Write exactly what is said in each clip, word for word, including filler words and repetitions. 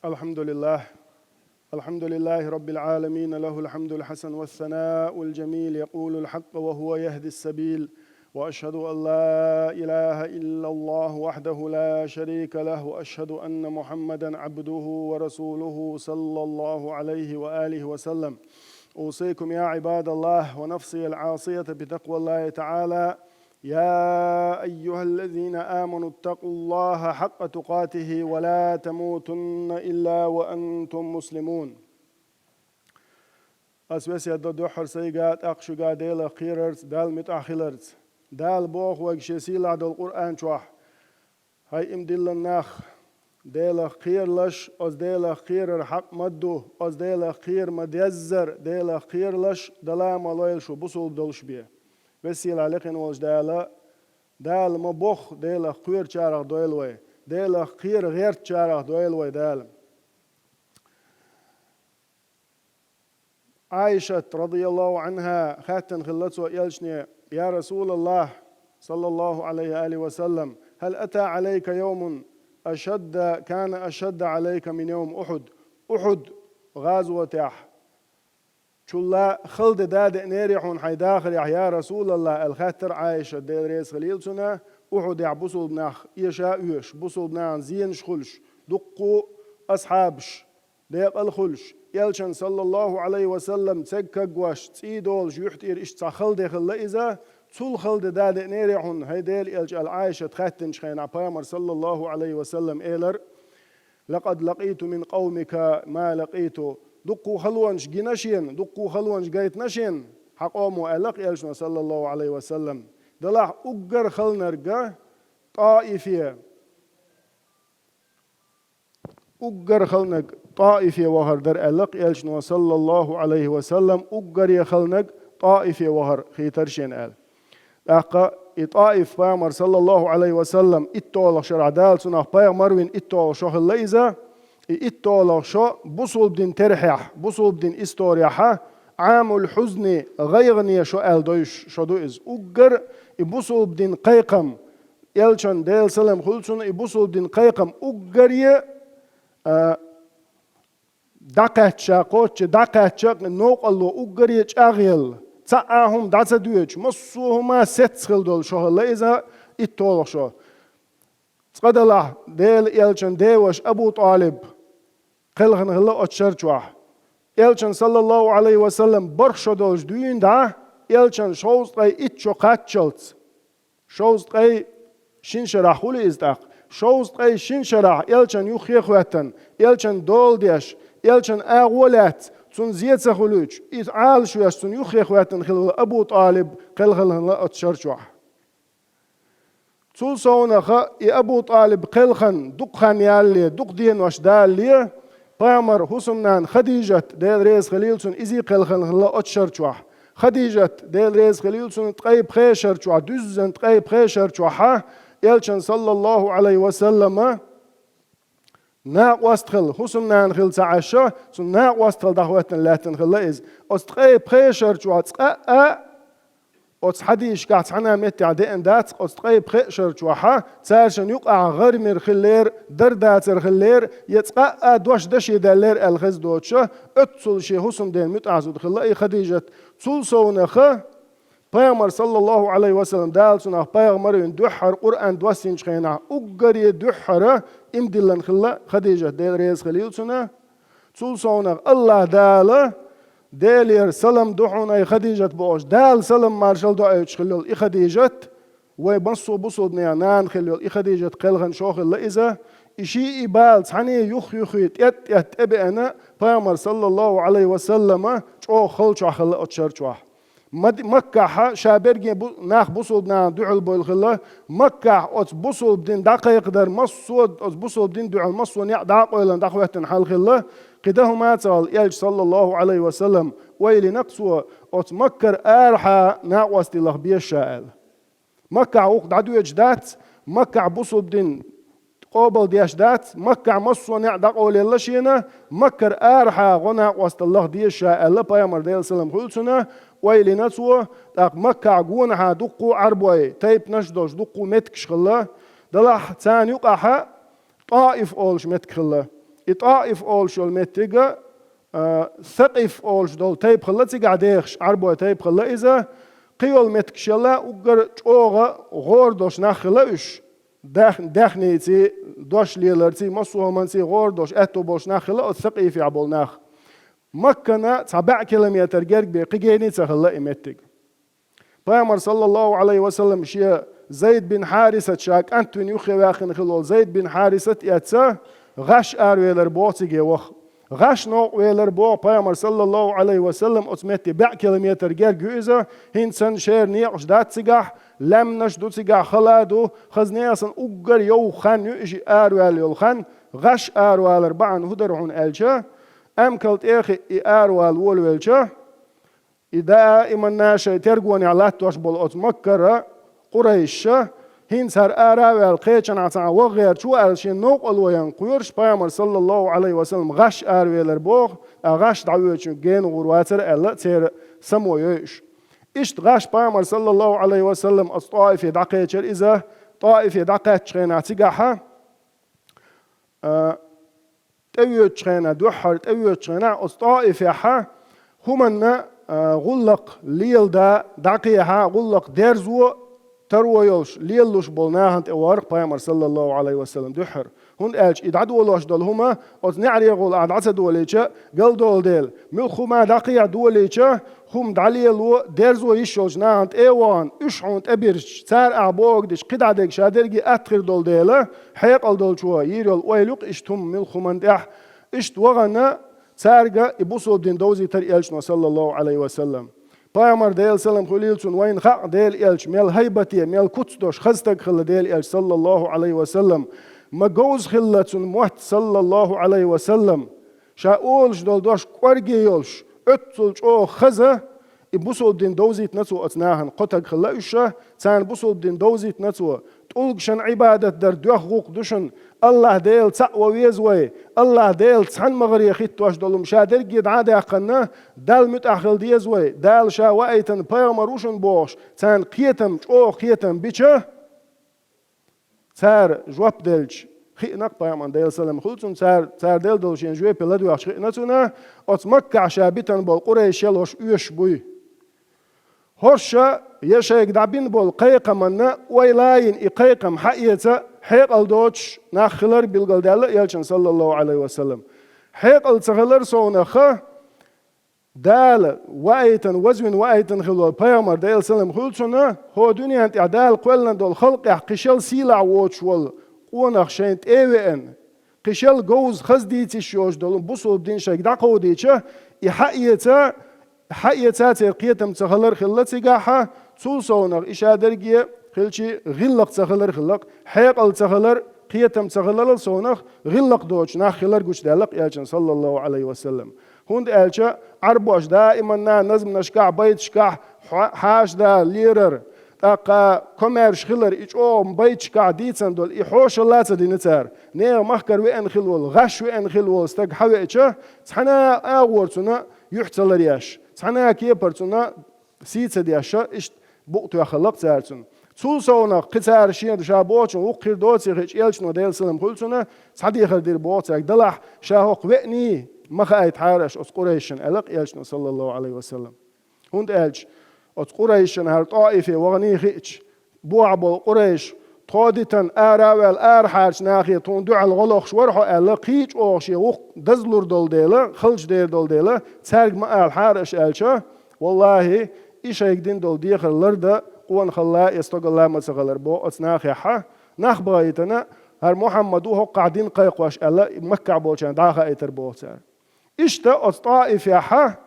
الحمد لله. الحمد لله رب العالمين، له الحمد الحسن والثناء الجميل، يقول الحق وهو يهدي السبيل، وأشهد أن لا إله إلا الله وحده لا شريك له، وأشهد أن محمدا عبده ورسوله صلى الله عليه وآله وسلم. أوصيكم يا عباد الله ونفسي العاصية بتقوى الله تعالى. يا أيها الذين آمنوا اتقوا الله حق تقاته ولا تموتن إلا وأنتم مسلمون. Ас весет до дуьххьара сайга, тӀаккха шуьга Делах кхерарца, Далла муьтӀахь хиларца. Дала боху вайга Шен сийлахь долу Къуръан чохь: «ХӀай иман диллина нах, Делах кхералаш, оцу Делах кхерар хьакъ ма ду, оцу Делах кхера ма деззара, Делах кхералаш, дала ма лойла шу бусулба долуш бен». Весийлахь лекхина волчу Дала, Дала ма бохху, Делах кхоьручарах дойла вай, Делах кхера гӀертачарах дойла вай Дала. Ӏайшат, радияллаху Ӏанха, хаьттина хилла цо элчане: «Я Расулаллах, саллаллаху Ӏалайхи ва алихи ва саллам, хӀал ата Ӏалайка йовмун ашадда, кана ашадда Ӏалайка мин йовми Ухьуд?» Ухьуд гӀазотехь чулла хала де дадеънерий хьуна хьайн дахарехь, я Расулаллах, аьлла хаьттира Ӏайшат, Дела реза хилийла цунна, Ухьудехь бусулба нах эша а оьшуш, бусулба нахана зенаш хуьлуш, дуккха а асхьабаш декъала хуьлуш, элчан, саллаллаху Ӏалайхи ва саллам, цег кагваш, цӀий долуш юьхь тӀера иштта цхьа хала де хилла иза, цул хала де дадеънерий хьуна, хӀай Дела элча, аьлла Ӏайшат хаьттинчу хенахь, пайхамар, саллаллаху Ӏалайхи ва саллам, элира: «Лакъад лакъиту мин къавмика ма лакъиту». Дуккха халонаш гина шена, дуккха халонаш гайтина шена хьан къомо, аьлла-кх элчано, саллаллаху Ӏалайхи ва саллам. Делахь уггар халнарг ТӀаифе, уггар халнарг ТӀаифе вахар дара, аьлла-кх элчано, саллаллаху Ӏалайхи ва саллам, уггаре халнарг ТӀаифе вахар хийтара шена аьлла. ТӀаккха и ТӀаиф пайхамар, саллаллаху Ӏалайхи ва саллам, итталгӀа шарахь Дала цунах пайхамар вина итталгӀа шо хилла иза, и итталгӀа шо бусулба дин терхьехь, бусулба дин историяхьа Ӏамул хьузни, гӀайгӀане шо аьлла дойуш шо ду иза. Уггар и бусулба дин кхайкхам, элчан, Делан салам хуьлу цунна, и бусулба дин кхайкхам уггаре а, дӀакхаьчча, кхоччуш дӀакхаьчча, новкъарло уггаре чӀагӀъелла, цхьа а хӀума дӀа ца доьдуш, массо а хӀума сецна хилла долу шо хилла иза итталгӀа шо. Цкъа делахь, Делан элчан деваша Абу ТӀалиб кхелхина хилла оцу шар чохь. Элчан, саллаллаху Ӏалайхи ва саллам, бархӀ шо долчу дуьйна дӀа, элчан шовзткъе итт шо кхаччалц, шовзткъе шина шарахь хуьлу иза тӀаккха. Шовзткъе шина шарахь элчан юххе а хӀоьттина, элчан дола деш, элчан агӀо лаьцна, цунна зен ца хуьлуьйтуш, иза Ӏалашвеш, цунна юххе а хӀоьттина хилла Абу ТӀалиб кхелхина хилла оцу шар чохь. Цул совнаха и Абу ТӀалиб кхелхина дукха хан ялале, дукха денош далале, пайхамар хӀусамнана Хадижат, Дела реза хилийла цунна, иза а кхелхина хилла оцу шар чохь. Хадижат, Дела реза хилийла цунна, ткъе пхе шар чохь, дуьззина ткъе пхе шар чохьа, элчан, саллаллаху Ӏалайхи ва саллама, накъост хилла, хӀусамнана хилла ца Ӏаш, цунна накъост хилла дӀахӀоьттина лаьттина хилла иза. Оцу ткъе пхе шар чохь цкъа а оцу хьадисашкахь цхьана а меттехь деана дац, оцу ткъе пхе шар чохьа цаьршинна юкъахь гӀар мир хиллера, дар дацар хиллера, я цкъа а дош даше даьллера аьлла хеза доцуша, оццул шен хӀусамден муьтӀахь зуда хилла и Хадижат. Цул совнаха, пайхамар, саллаллаху Ӏалайхи ва саллам, Дала цунах пайхамар вина дуьххьара Къуръан доссийначу хенахь, уггаре дуьххьара иман диллина хилла Хадижат, Дела реза хилийла цунна. Цул совнаха АллахӀ Дала, Делера салам ду хьуна, ай Хадижат, бохуш, Дала салам маршалла доуьйтуш хилла йолу и Хадижат, вай массо а бусулбанех нана хилла йолу и Хадижат кхелхина шо хилла иза, и шиъ и бала цхьаьна юх-юххе, тӀет-тӀетта тӀебеана, пайхамар, саллаллаху Ӏалайхи ва саллама, чӀогӀа хала чохь хилла оцу шар чохь. Мад-, Маккахьа ша берриге бу-, нах бусулба нахана дуьхьал бевлла хилла, Маккахь оцу бусулба дин дӀакхайкхадар массо а, оцу бусулба дин дуьхьал массо а некъ дӀа а къевлина дӀахӀоьттина хьал хилла, кхидӀа хӀума а ца хилла, элча, саллаллаху Ӏалайхи ва саллам, ойла йина-кх цо, оцу Маккара арахьа накъостий лаха беза ша аьлла. Маккахь гӀуллакх дӀадоьдуш дац, Маккахь бусулба дин къобалдеш дац, Маккахь массо а некъ дӀакъовлаелла шена, Маккара арахьа гӀо накъосталла лаха деза ша аьлла, пайхамар, Делан салам хуьлу цунна, ойла йина цо, тӀаккха Маккахь гонахьа дуккха а Ӏарбой тайпанаш долуш дуккха а меттигаш хилла, делахь царна юкъахьа ТӀаиф олуш меттиг хилла. И ТӀаиф олуш йолу меттиг, а, Сакъиф олуш долу тайпа хилла цигахь дехаш, Ӏарбой тайпа хилла иза, кхин йолу меттигаш елла уггар чӀогӀа гӀора долуш нах хилла уьш, дах-, даьхнийций, дош леларций, массо а хӀуманций гӀора долуш аьтто болуш нах хилла оцу Сакъифехь болу нах. Маккана цхьа бӀе километр герга бен кхин гений ца хилла и меттиг. Пайхамар, саллаллаху Ӏалайхи ва саллам, шен Зайд бин Хьарисат, ша кӀант вина юххе ваьккхина хилла волу Зайд бин Хьарисат эцна, гӀаш аравелар боху циге ваха. ГӀаш новкъа велар боху Пайхамар, саллаллаху Ӏалайхи ва саллам, оцу метте бӀе километр герга ю иза, хӀинца санна шера некъаш дац цигахь, лаьмнаш ду цигахь, хала ду, хаза нехан санна уггар йовха хан ю иза араваьлла йолу хан, гӀаш аравалар бахьана хӀун дара хьуна аьлча, Амкал тӀе а хиъна и аравала волавелча, и даиманна шайн тергонехь латтош болу оцу Маккара къурайша, хӀинца хӀара ара а ваьлла, кхечанхьа цхьа ваха гӀерташ ву аьлла, шен новкъарло ян кхоьруш, Пайхамар, саллаллаху Ӏалайхи ва саллам, гӀаш аравелар боху, а гӀаш дӀавоьдучуьнга гена гӀур вацара аьлла, церан само йойуш. Иштта гӀаш Пайхамар, саллаллаху Ӏалайхи ва саллам, оцу ТӀаифе дӀакхечира иза, ТӀаифе дӀакхаьччу хенахь цигахьа, а, тӀевоьдучу хенахь, дуьххьара тӀевоьдучу хенахь, оцу ТӀаифехьа хӀуманна, а, гӀуллакх леладан, дӀакхехьа, гӀуллакх дерзо, таро йолуш, лелалуш болу нахана тӀе вахара Пайхамар, саллаллаху Ӏалайхи ва саллам, дуьххьара. ХӀунда аьлча и дӀадолош долу хӀума оцу неӀарехула ахь дӀа ца долийча, галдолу дела, муьлхха хӀума дӀакхехьа долийча, хӀума дӀалело, дерзо йиш йолчу нахана тӀе а вахана, уьш хьуна тӀебирзича, цара ахь бохург дича, кхидӀа дерг ша дерриге атта хир долу дела, хьекъал долчо йийр йолу ойла ю-кх иштта хӀума муьлхха хӀуманна тӀехь. Иштта вахана, цаьрга и бусалба дин довзийтира элчано, саллаллаху Ӏалайхи ва саллам. Пайхамар, Делан салам хуьлийла цунна, вайна хаьа Делан элча мел хӀайбате, мел куц долуш хаза стаг хилла Делан элча, саллаллаху Ӏалайхи ва саллам. Ма говза хилла цуьнан мотт, саллаллаху Ӏалайхи ва саллам. Ша олуш долу дош кӀорге йолуш, оццул чӀогӀа хаза, и бусалба дин довзийтина цо оцу нахана, кхо стаг хилла уьш, царна бусалба дин довзийтина цо. ТӀулгашна Ӏибадат дар доьхна гӀуллакх ду шуна, АллахӀ Дела цхьаъ ван веза вай, АллахӀ Дела цхьана магӀаре хӀиттош долу хӀума ша дерриге дӀа а даьккхина, Далла муьтӀахь хила деза вай, Дала ша ваийтина пайхамар ву шуна бохуш, царна кхетам, чӀогӀа кхетам бича, цара жоп делча, хиъна-кх Пайхамарна, Делан салам хуьлу цунна, цара, цара делла долу шен жоьпе ладоьгӀча хиъна цунна, оцу Маккахь ша битина болу къурайшел хӀорш оьшуш буй. ХӀорш я шайга дӀабина болу кхайкхаманна ойла йина и кхайкхам хьаэца хьекъал доцуш нах хилар билгалдаьлла элчана, саллаллаху Ӏалайхи ва саллам. Хьекъал ца хилар совнаха, Дала ваийтина, вазвина ваийтина хилла волу пайхамар, Делан салам хуьлу цунна, хӀокху дуьненна тӀехь Дала кхоьллина долу халкъехь кхин шел сийлахь воцуш волу къонах шайна тӀе а веана, кхин шел говза хаза дийца йиш йолуш долу бусалба дин шайга дӀакховдийча, и хьаэца, хьаэца церан кхетам ца хилар хилла цигахьа, цул совнаха и ша дерриге хилчи гӀиллакх ца хилар хилла-кх, хьекъал ца хилар, кхетам ца хиларал совнаха гӀиллакх доцуш нах хилар гучудаьлла-кх элчана, саллаллаху Ӏалайхи ва саллам. ХӀунда аьлча Ӏарбоша даиманна назманашкахь, байташкахь хьа-, хьаша да лерар, тӀаккха комаьрша хилар, и чӀогӀа байташкахь дийцина долу, и хьошалла а ца дина цара. Нехан махкара веана хилла волу, гӀаш веана хилла волу стаг хьавеача, цхьана а агӀор цунна юьхь ца ларъеш, цхьана а кепара цунна сий ца деш, иштта букъ тоьхна хилла-кх цара цунна. Цул совнаха кхин цара шена ша бохучун гӀуллакх хир доций хиъча, элчано, Делан салам хуьлу цунна, цхьа дехар дира боху цаьрга: «Далахь, ша хӀокху веаний ма хаийтахьара аша оцу къурайшна», — аьлла-кх элчано, саллаллаху Ӏалайхи ва саллам. ХӀунда аьлча оцу къурайшна, хӀара ТӀаифе ваханий хиъча, бохьа болу къурайш, тхо дитина ара а ваьлла, арахьарчу нахе тхуна дуьхьал гӀо лохуш вара хьо аьлла, кхин чӀогӀа шен гӀуллакх дазлур долу дела, халчу дер долу дела, цаьрга ма алахьара аша аьлча, валлахӀи, и шайга дина долу дехар лардан къонахалла я стогалла ма ца хилар боху оцу нахехьа, нах бахийтина, хӀара Мухьаммад ву хӀокхахь дин кхайкхош аьлла, Маккахь болчарна дӀа а хаийтар боху цара. Иштта оцу ТӀаифехьа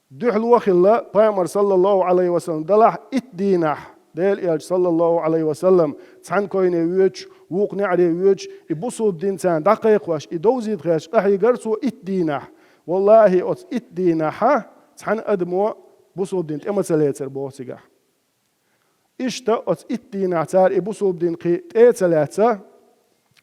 дуьхьало хилла, пайхамар, саллаллаху Ӏалайхи ва саллам, далахь итт дийнахь, Делан элча, саллаллаху Ӏалайхи ва саллам, цхьана койне воьдуш, вукху неӀаре воьдуш, и бусалба дин царна дӀакхайкхош, и довзийта гӀерташ къахьийгара цо итт дийнахь. ВаллахӀи, оцу итт дийнахьа цхьана адамо бусалба дин тӀе ма ца лецара боху цигахь. Иштта оцу итт дийнахь цара и бусалба дин кхин тӀе а ца лаьцна,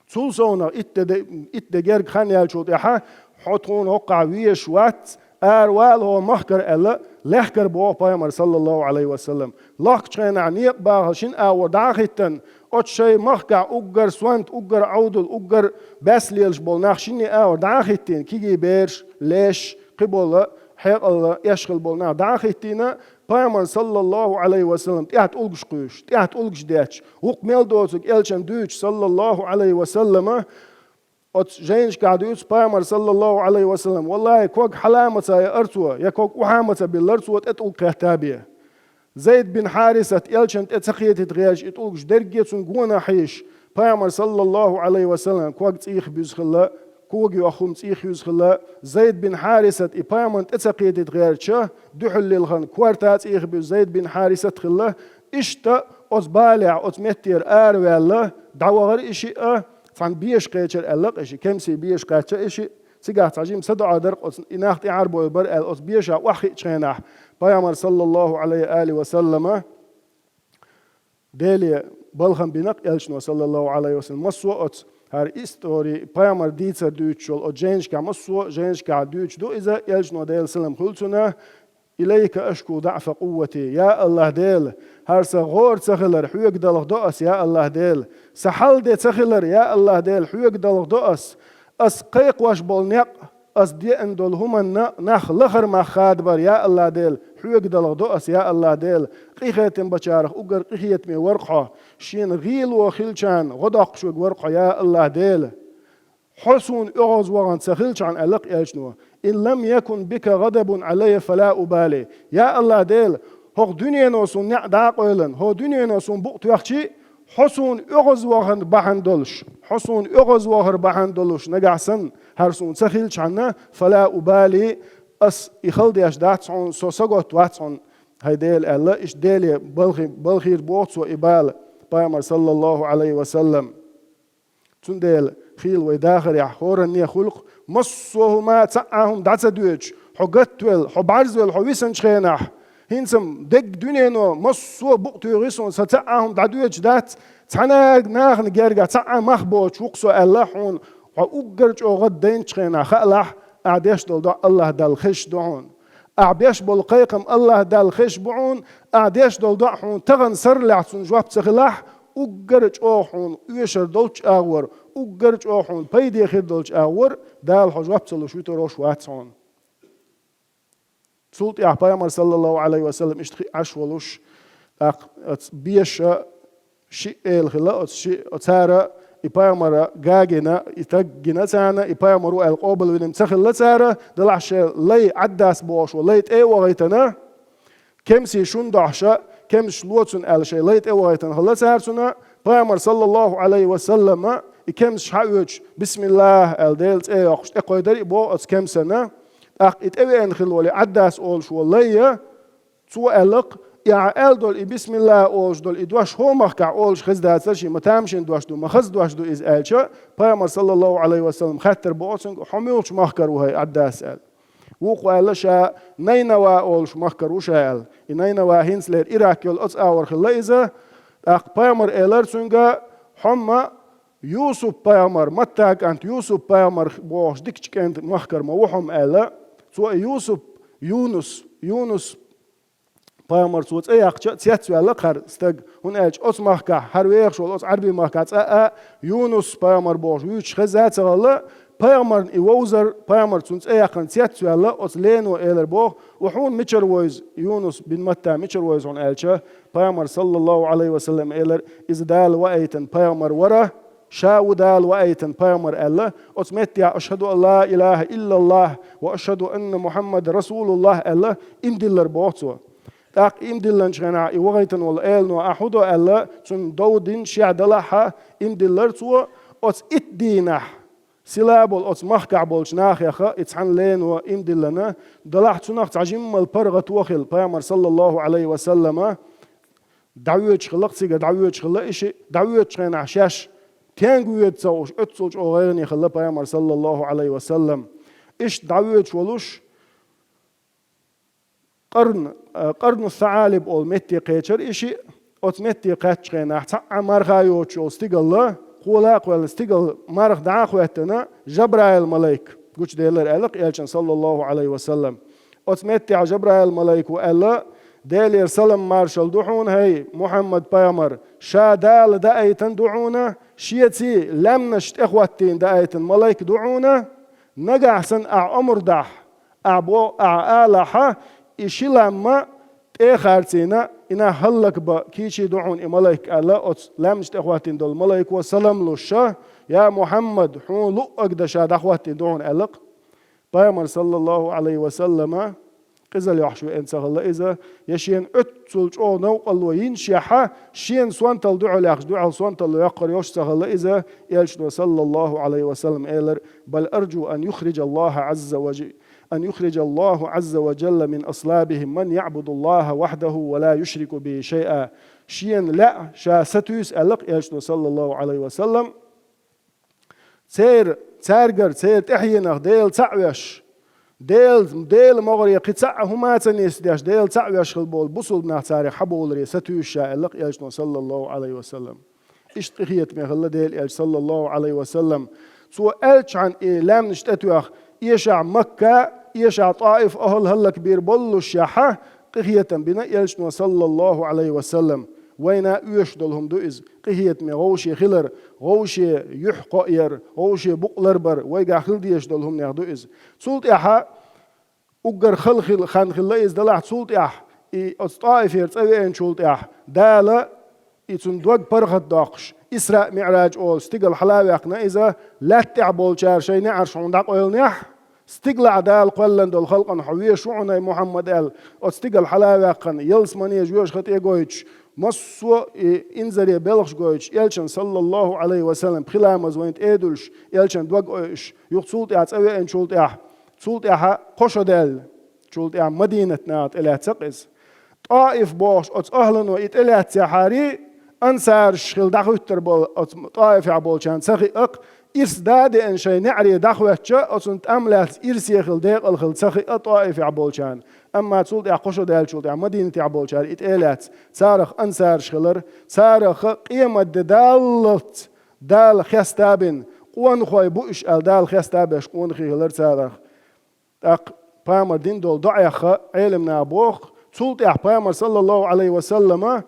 цул совнаха итт де, итт де герга хан яьллачул тӀаьхьа, хьо тхуна хӀокхахь везаш вац, «Ара вала хӀокху махкара», аьлла, лехкара боху пайхамар, саллаллаху Ӏалайхи ва саллам. Лохкучу хенахь некъ бахала шина агӀор дӀа а хӀиттина, оцу шайн махкахь уггар сонта, уггар Ӏовдал, уггар баьсса лелаш болу нах шинна агӀор дӀа а хӀиттийна, кегий бераш, леш, кхиболу, хьекъал эшна болу нах дӀа а хӀиттийна, пайхамар, саллаллаху Ӏалайхи ва саллам, тӀехь тӀулгаш кхуьйсуш, тӀехь тӀулгаш детташ, вукху мел доцург элчанна дуьйцуш, саллаллаху Ӏалайхи ва саллама, оцу жайнашкахь дуьйцу пайхамар, саллаллаху Ӏалайхи ва саллам: «Валлахи, ког хьала а ма ца яра цо, я ког охьа а ма ца биллара цо, тӀе тӀулг кхетта бен». Зайд бин Хьарисат элчанна тӀе ца кхетийта гӀерташ, и тӀулгаш дерриге а цунна гонах хьийзаш, пайхамар, саллаллаху Ӏалайхи ва саллам, ког цӀийх буьзу хилла, кога йоху хӀума цӀийх юьзу хилла. Зайд бин Хьарисат и пайхамарна тӀе ца кхетийта гӀерташ, дуьхьал лилхина корта цӀийх буьзу Зайд бин Хьарисат хилла. Иштта оцу балехь, оцу меттера араваьлла, дӀавахара и шиъ а, цхьана беша кхечира аьлла-кх и шиъ, кемсийн беша кхаьчча и шиъ, цигахь цхьа жима садоӀа дара-кх оцу, и нах тӀаьхьара бовр бара аьлла, оцу бешахь охьахиъчу хенахь, пайхамар, саллаллаху Ӏалайхи ва саллама, Деле балхам бина-кх элчано, саллаллаху Ӏалайхи ва саллам, массо а оцу, хӀара истори, пайхамар дийцар дуьйцуш йолу оцу жайнашкахь, массо а жайнашкахь дуьйцуш ду иза, элчано, Делан салам хуьлу цунна: «Илайка ашку даӀфа къуввати». Я АллахӀ Дела, хӀара сан гӀора ца хилар хьоьга далхадо ас, я АллахӀ Дела. Сан хьал де ца хилар, я АллахӀ Дела, хьоьга далхадо ас. Ас кхайкхош болу некъ, ас деана долу хӀуманна нах лахара мах хадабар, я АллахӀ Дела, хьоьга далхадо ас, я АллахӀ Дела. Къинхетам бечарах уггар къинхетаме вар-кх хьо. Шена гӀийла хилчарна гӀо доккхуш верг вар-кх хьо, я АллахӀ Дела. Хьо суна оьгӀазвахана ца хилчахьана, аьлла-кх элчано: «Ин лам якун бика гӀадабун Ӏалайя фала убали». Я АллахӀ Дела, хӀокху дуьнено суна неӀ дӀа а къевлина, хӀокху дуьнено суна букъ тоьхча а, хьо суна оьгӀазвахар бахьана долуш, хьо суна оьгӀазвахар бахьана долуш нагахь санна, хӀара суна ца хилчахьана, фала убали, ас и хала деш дац хьуна, со сагатта вац хьуна, хӀай Дела, аьлла, иштта Деле балхи-, балхийра боху цо и бала, пайхамар, саллаллаху Ӏалайхи ва саллам. Цундела хийла вай дахарехь хӀоранне хуьлу-кх, массо а хӀума, цхьа а хӀума дӀа ца доьдуш, хьо гатвелла, хьо бӀарзвелла, хьо висинчу хенахь, хӀинца-м дерриг дуьнено массо а букъ туьйхира суна, сан цхьа а хӀума дӀадоьдуш дац, цхьана а нахана гергахь цхьа а мах боцуш ву-кх со аьлла хьуна, хьо уггар чӀогӀа дайначу хенахь хаалахь, ахь деш долу доӀа АллахӀ Далла хезаш ду хьуна. Ахь беш болу кхайкхам АллахӀ Далла хезаш бу хьуна, ахь деш долу доӀа хьуна тахана сарлехь цунна жоп ца хилахь, уггар а чӀогӀа хьуна оьшур долчу агӀор, уггар а чӀогӀа хьуна пайде хир долчу агӀор Дала хьо жоп ца луш вуьтур вац хьуна. Цул тӀаьхьа пайхамар, саллаллаху Ӏалайхи ва саллам, иштта хиъна Ӏаш волуш, тӀаккха оцу беша шиъ эла хилла, оцу шиъ, цара и пайхамар гина, и стаг гина царна, и пайхамар ву аьлла къобалвина ца хилла цара, делахь шайн лай, Ӏаддас бохуш волу лай тӀе а вахийтина, кемсийн шун дохьуш, кемсаш ло цунна аьлла, шайн лай тӀе а вахийтина хилла цара цунна, пайхамар, саллаллаху Ӏалайхи ва саллама, и кемсаш схьаоьцуш, бисмиллахӀ аьлла, Делан цӀе а йоккхуш, тӀекхойдира и боху оцу кемсана. ТӀаккха и тӀевеана хилла волу и Ӏаддас олуш волу лай, цо аьлла-кх, и ахь аьлла долу и бисмиллахӀ олуш долу и дош хӀокху махкахь олуш хезна дацара шен, ма тамашийна дош ду, ма хаза дош ду иза аьлча, пайхамар, саллаллаху Ӏалайхи ва саллам, хаттар бо цуьнга: «Хьо муьлхачу махкара ву, хӀай Ӏаддас?» аьлла. Вукхо аьлла, ша Найнава олуш махкара ву ша аьлла. И Найнава хӀинцалера Ирак йолу оцу агӀор хилла иза. ТӀаккха пайхамар элира цуьнга: «Хьо-м Юсуп-пайхамар, Матта кӀант Юсуп-пайхамар бохуш дикачу кӀентан махкара ма ву хьо-м», аьлла. Цо и Юсуп, Юнус, Юнус-пайхамар цо цӀе яьккхича, цецваьлла-кх хӀара стаг, хӀунда аьлча оцу махкахь, хӀара вехаш волу оцу Ӏаьрбийн махкахь цкъа а Юнус-пайхамар бохуш вуьйцуш хезна ца хилла, пайхамарна и вовзар, пайхамар цунна цӀе яьккхина цецваьлла, оцу лено элира боху: «Ва хьуна мичара вевза Юнус бин Матта, мичара вевза хьуна?» аьлча, пайхамар, саллаллаху Ӏалайхи ва саллам, элира: «Иза Дала ваийтина пайхамар вара, ша ву Дала ваийтина пайхамар», аьлла. Оцу меттехь: «Ашхаду ан ла илахӀа иллаллахӀ ва ашхаду анна Мухьаммадан расулуллахӀ», аьлла, иман диллира боху цо. ТӀаккха иман диллинчу хенахь и вахийтина волу элано: «Ахь хӀун до?» аьлла, цунна дов дина, шех далахь а, иман диллира цо. Оцу итт дийнахь, сила болу оцу махкахь болчу нахеха и цхьана лено иман диллина, делахь цунах цхьа жимма паргӀато хилла, пайхамар, саллаллаху Ӏалайхи ва саллама, дӀавоьдуш хилла-кх цигара, дӀавоьдуш хилла и шиъ, дӀавоьдучу хенахь шаьш стенга воьду ца хууш, оццул чӀогӀа гӀайгӀане хилла пайхамар, саллаллаху Ӏалайхи ва саллам. Иштта дӀавоьдуш волуш, Къарн, а, Къарну СаӀалиб олу метте кхечира и шиъ. Оцу метте кхаьччу хенахь цхьа а марха йоцуш йолу стигала, кхола а кхоьллина стигала марха дӀа а хӀоьттина, Жабраил-малайк гучуделира аьлла-кх элчанна, саллаллаху Ӏалайхи ва саллам. Оцу меттехь Жабраил-малайко аьлла: «Делера салам-маршалла ду хьуна, хӀай Мухьаммад-пайхамар, ша Дала даийтина ду хьуна, шеца лаьмнаш тӀехӀоттийна даийтина малайк ду хьуна, нагахь санна ахь омра дахь, ахь бо-, ахь алахьа, и ши лам тӀе а харцийна, и нах хӀаллакбан кийча ду хьуна и малайк», аьлла, оцу лаьмнаш тӀехӀоттийна долу малайко салам луш: «Я Мухьаммад, хьуна луъург дан ша дӀахӀоттийна ду хьуна», аьлла-кх. Пайхамар, саллаллаху Ӏалайхи ва саллама, къизалла йохьуш веана ца хилла иза, я шена оццул чӀогӀа новкъарло йинчехьа, шена сонталла дуьхьал яхча, дуьхьал сонталла йоккхур йолуш ца хилла иза, элчано, саллаллаху Ӏалайхи ва саллам, элира: «Бал арджу ан юхриджаллаха Ӏазза ва дж-, ан юхриджаллаху Ӏазза ва джалла мин аслабихим ман яӀбудуллаха вахьдаху ва ла юшрику бихи шайъа». Шена лаьа ша сатуьйсу аьлла-кх элчано, саллаллаху Ӏалайхи ва саллам, церан, цаьргара, церан тӀаьхьенах Дела цхьаъ веш, Дела, Делан могӀаре кхин цхьа а хӀума а ца нисдеш, Дела цхьаъ веш хила болу бусулба нах царах хьабовларе сатуьйсу ша аьлла-кх элчано, саллаллаху Ӏалайхи ва саллам. Иштта къинхетаме хилла Делан элча, саллаллаху Ӏалайхи ва саллам. Цо аьллачхьана и лаьмнаш тӀетоьхна, эшахь Макка, эшахь ТӀаиф охӀла хӀаллакбийр боллушехьа, къинхетам бина элчано, саллаллаху Ӏалайхи ва саллам. Вайна оьшуш долу хӀума ду иза. Къинхетаме вовше хилар, вовше юьхь кхоъ яр, вовше букъ ларбар, вайгахь хила дезаш долу хӀуманех ду иза. Цул тӀаьхьа уггар хала хил-, хан хилла иза делахь, цул тӀаьхьа и оцу ТӀаифера цӀа веанчул тӀаьхьа Дала и цунна дог паргӀатдоккхуш, Исраъ, МиӀраж олу стигала хьала а ваьккхина иза, лаьтта тӀехь болчара шайн неӀарш хьуна дӀакъевлинехь, стигалахь Дала кхоьллина долу халкъана хьо везаш ву хьуна, хӀай Мухьаммад, аьлла, оцу стигала хьала а ваьккхина, ялсамане жоьжахати тӀе гойтуш, массо а и инзаре белхаш гойтуш, элчан, саллаллаху Ӏалайхи ва саллам, пхи ламаз вайна тӀе а дуьллуш, элчан дог ойуш, юха цул тӀаьхьа цӀа веанчул тӀаьхьа, цул тӀаьхьа кхо шо даьлла, чул тӀаьхьа Мадинат наха тӀелаьцна-кх иза. ТӀаиф бохуш оцу охӀлано и тӀелаьцнехьарий, ансараш хила дӀахӀуьттур болу оцу ТӀаифехь болчарна ца хиъна-кх, ирс да а деана шайн неӀаре дӀахӀоьттича, оцунна тӀам лаьцна ирсе хила декъала хила ца хиъна ТӀаифехь болчарна. Амма цул тӀаьхьа кхо шо даьллачул тӀаьхьа Мадинатехь болчара и тӀелаьцна, царах ансараш хилар, царах къематде даллалц Дала хеста а бина, къонахой бу уьш аьлла, Дала хеста а беш къонахий хилар царах. ТӀаккха пайхамар дина долу доӀехь Ӏелам наха боху, цул тӀаьхьа пайхамар, саллаллаху Ӏалайхи ва саллама,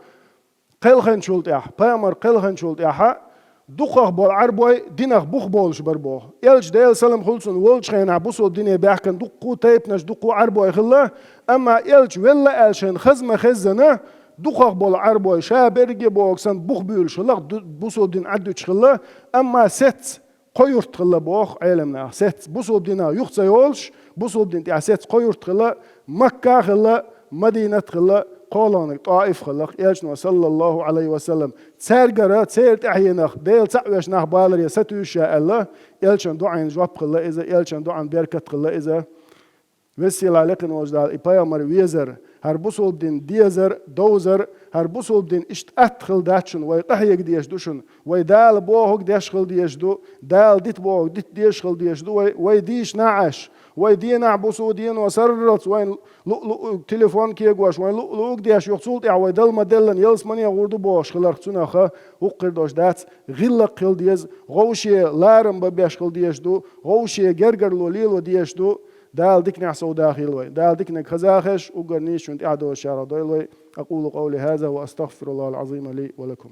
кхелхинчул тӀаьхьа, пайхамар кхелхинчул тӀаьхьа дукхах болу Ӏарбой динах бух болуш бара боху. Элча, Делан салам хуьлда цунна, волчу хенахь бусулба дине баьхкина дуккха а тайпанаш, дуккха а Ӏарбой хилла, амма элча велла аьлла шайна хаза ма-хеззана, дукхах болу Ӏарбой ша берриге а бохург санна бух буьйлуш хилла, ду-, бусулба дин Ӏаддуьтуш хилла, амма сецца кхо юрт хилла боху Ӏелам наха. Сецца бусулба динах юха ца йолуш, бусулба дин тӀехь сецца кхо юрт хилла, Макка а хилла, Мадинат а хилла, кхоалгӀаниг ТӀаиф а хилла, элчано, саллаллаху Ӏалайхи ва саллам, цаьргара, церан тӀаьхьенах Дела цхьаъ веш нах баларе сатуьйсу ша аьлла, элчан доӀан жоп хилла иза, элчан доӀан беркат хилла иза. Веза-сийлахь, лекха волчу Дала и пайхамар везар, хӀара бусулба дин дезар, довзар, хӀара бусулба дин иштта атта хила дац шуна, вай къахьега дезаш ду шуна, вай Дала бохург деш хила дезаш ду, Дала дита бохург дита дезаш хила дезаш ду вай, вай дийшина Ӏаш, вай дийнахь, бусулба дено сарралц вайн лу-, лу-, телефон кегош, вайн лу-, луъург деш, юха цул тӀаьхьа вай Дала ма-деллина ялсамане гӀур ду бохуш хиларх, цунах хӀокхуьнан дош дац, гӀиллакх хила деза, вовше ларам бан беш хила дезаш ду, вовше гергарло лело дезаш ду. Дала диканехь совдахийла вай. Дала диканиг хазахеш, уггар нийсачунна тӀаьхьадозучарах дойла вай. أقول قولي هذا وأستغفر الله العظيم لي ولكم.